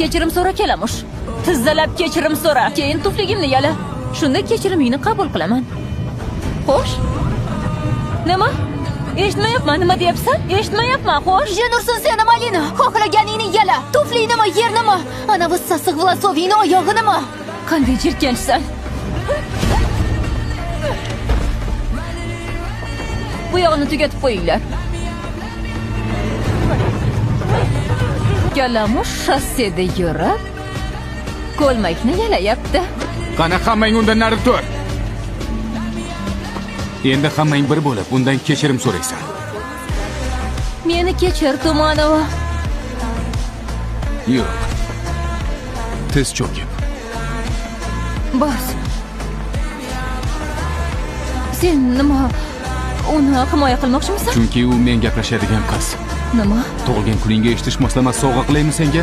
Kechirim so'ra, kalamush. Tizzalab kechirim so'ra. Keyin tufligimni yala. Shunda kechirimingni qabul qilaman. Xo'sh? Nima? Eshitmayapman, nima deyapsan? Eshitmayapman, xo'sh? Jen ursin seni, Malina. Xohlaganingni yala. Tuflinimi, yernimi? Anavi sasiq Vlasovingni oyog'inimi? Qanday jirkanchsan? Bu yog'ini tugatib qo'yinglar. Kalamush shosseda yurib, ko'lmakni yalayapti. Qani hammang undan nari tur. Endi hammang bir bo'lib undan kechirim so'raysan. Meni kechir, Tumanova. Yo'q. Tiz cho'kib. Bas. Sen nima, uni himoya qilmoqchimisan? Chunki u men gaplashadigan qiz. Nima? Tug'ilgan kuningga eshitish moslamas sovg'a qilaymi senga?